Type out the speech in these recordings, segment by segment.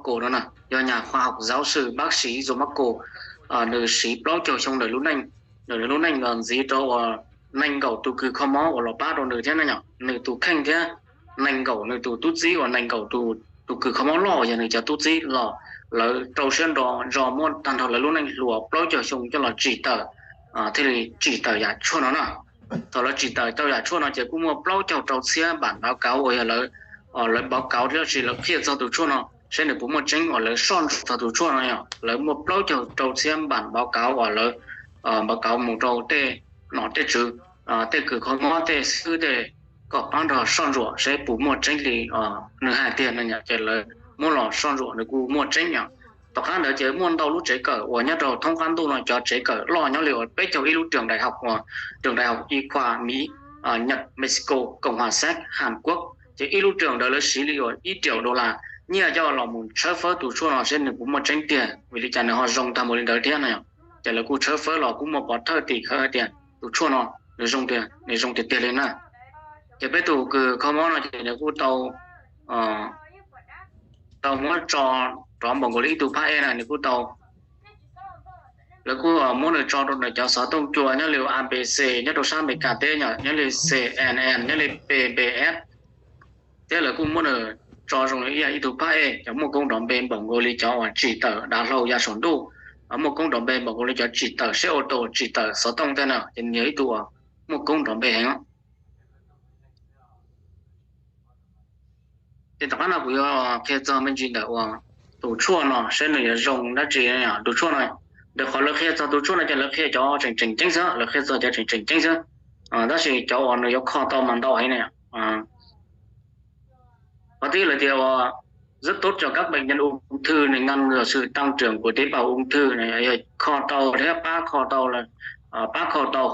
Marco no na, yog nyag khoa học giáo sư bác sĩ João Marco. Nws siv plaub caug xyoo ntawm lub neej, ntawm nws lub neej los ntxiv rau uas nees nkaum tus kws kho mob uas los pab rau nws thiab na yom, nws tus kheej thiab nees nkaum nws tus tub txib uas nees nkaum tus kws kho mob loj uas yog nws cov tub txib los lawv rau siab nro zos muab tag nrho lawv lub neej hluas plaub caug xyoo coj los tsim tawm, thiaj li tsim tawm yam tshuaj no na. Thaum lawv tsim tawm tau yam tshuaj no ces kuj muaj plaub caug rau txhiab bản báo cáo uas yog lawv, lawv báo cáo thiab lawv qhia txog tus tshuaj no seb nws puas muaj tseeb uas lawv soj ntsuam txog tus tshuaj no yom. Lawv muaj plaub caug rau txhiab bản báo cáo uas lawv báo cáo mus rau tej nom tej tswv, tej kws kho mob tej xib hwb tej kom pab nrog soj ntsuam seb puas muaj tseeb li nws hais tiag no ces lawv muab los soj ntsuam nws kuj muaj tseeb yom. Tom qab ntawd ces muaj ntau lub tsev kawm uas nyob rau thoob qab ntuj no cov tsev kawm loj nyob li uas peb caug ib lub trường đại học, trường đại học y khoa Mỹ, Nhật, Mexico, Cộng hòa Séc, Hàn Quốc, ces ib lub trường ntawd lawv siv li uas ib triệu đô la nyiaj coj los mus tshawb fawb tus tshuaj no seb nws puas muaj tseeb tiag vim li cas nws ho zoo tag mus li ntawd thiab no. Ces lawv kuj tshawb fawb los kuj muaj pov thawj tim khawv hais tias tus tshuaj no nws zoo tiag, nws zoo tiag tiag li na. Ces peb tus kws kho mob no ces nws kuj tau, tau muab tso rov npaum nkaus li ib tug phab ej na, nws kuj tau, lawv kuj muab nws tso rau nws cov xov tooj cua nyob li A B C nyob rau sab Amelikas teb, nyob li C N N, nyob li P B S, thiab lawv kuj muab nws tso zoo li ib tug phab ej cov muaj koob nrov npe npaum nkaus li cov uas tsim tawm dav hlau ya saum ntuj, muaj koob nrov npe npaum nkaus li cov tsim tawm seb auto, tsim tawm xov tooj tej na, ces nws yog ib tug uas muaj koob nrov npe heev. Ces tom qab no kuv yuav qhia txog me ntsis ntawm uas tus tshuaj no seb nws yuav zoo dab tsi. Tus tshuaj no, ntawm qhov lawv qhia txog tus tshuaj no ces lawv qhia cov tseem tseem ceeb xwb, lawv qhia txog cov tseem tseem ceeb xwb. Tab sis cov uas nws yuav kho tau mas ntau heev na. Qhov thib ib lawv tias uas rất tốt cho các bệnh nhân ung thư này, ngăn ngừa sự tăng trưởng của tế bào ung thư, yog kho tau thiab pab kho tau, pab kho tau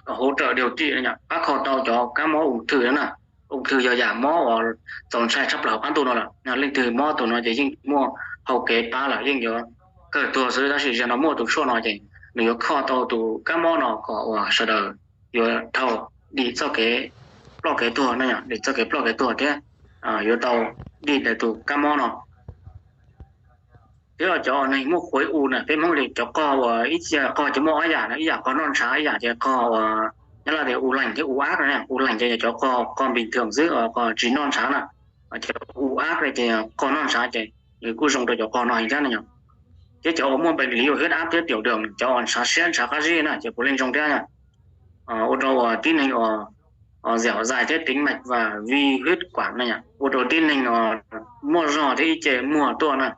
hỗ trợ điều trị, pab kho tau cov kab mob ung thư na. Ung thư yog yam mob uas txaus ntshai tshaj plaws hauv qab ntuj no lawm. Leej twg mob tus no ces yeej muaj hau kev pab lawm, yeej yuav kawg tuag xwb, tab sis yog no muaj tus tshuaj no ces nws yuav kho tau tus kab mob no kom uas sawv daws yuav dhau dim txoj kev ploj kev tuag no, dim txoj kev ploj kev tuag thiab yuav tau dim ntawm tus kab mob no. Thiab cov neeg muaj khối u na, peb Hmoob li cov qog uas ib txhia qog ces muaj ob yam na, ib yam qog noj ntshav, ib yam ces qog uas nyob Lao tias u lành thiab u ác na. U lành ces yog cov qog, qog bình thường xwb, qog tsis noj ntshav na. Cov u ác ces qog noj ntshav ces nws kuj zoo rau cov qog no heev thiab no. Thiab cov uas muaj bệnh lý uas huyết áp thiab tiểu đường, cov uas ntshav siab ntshav qab zib na ces puav leej zoo thiab na. Ua rau uas tib neeg uas dẻo dai thiab tĩnh mạch và vi huyết quản na, ua rau tib neeg uas muaj zog thiab ib ce muag tuaj na.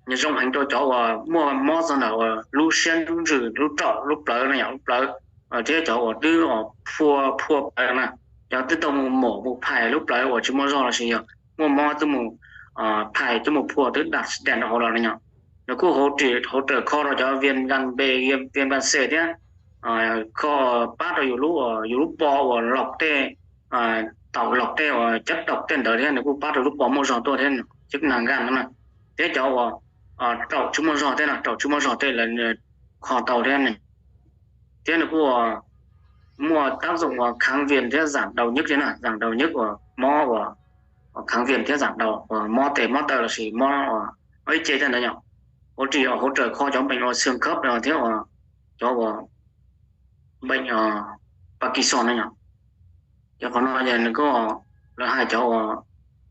Nws zoo heev rau cov uas muaj mob txog ntawm uas lub siab, lub ntsws, lub raum, lub plawv na yom, lub plawv, thiab cov uas twb phua, phua plawv na, cov twb tau mus mổ mus phais lub plawv uas tsis muaj zog los sis yog muaj mob twb mus phais twb mus phua twb đặt stent rau hauv los na yom. Nws kuj hỗ trợ kho rau cov viêm gan B, viêm gan C thiab, kho pab rau yus lub, yus lub po uas lọc tej, tạo lọc tej uas chất độc tej ntawd thiab, nws kuj pab rau lub po muaj zog tuaj thiab, chức năng gan no na. Thiab cov uas raum tsis muaj zog tej no, raum tsis muaj zog tej lawv kho tau thiab. Thiab nws kuj muaj tác dụng uas kháng viêm thiab giảm đau nhức thiab na, giảm đau nhức uas mob uas kháng viêm thiab giảm đau uas mob tes mob taw los sis mob ib ce thiab ntawd yom. Hỗ trợ, hỗ trợ kho cov bệnh uas xương khớp thiab uas cov uas bệnh Parkinson na yom. Cov qhov no ces nws kuj, lawv hais cov uas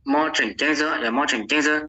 mob tseem ceeb xwb, yog mob tseem ceeb xwb.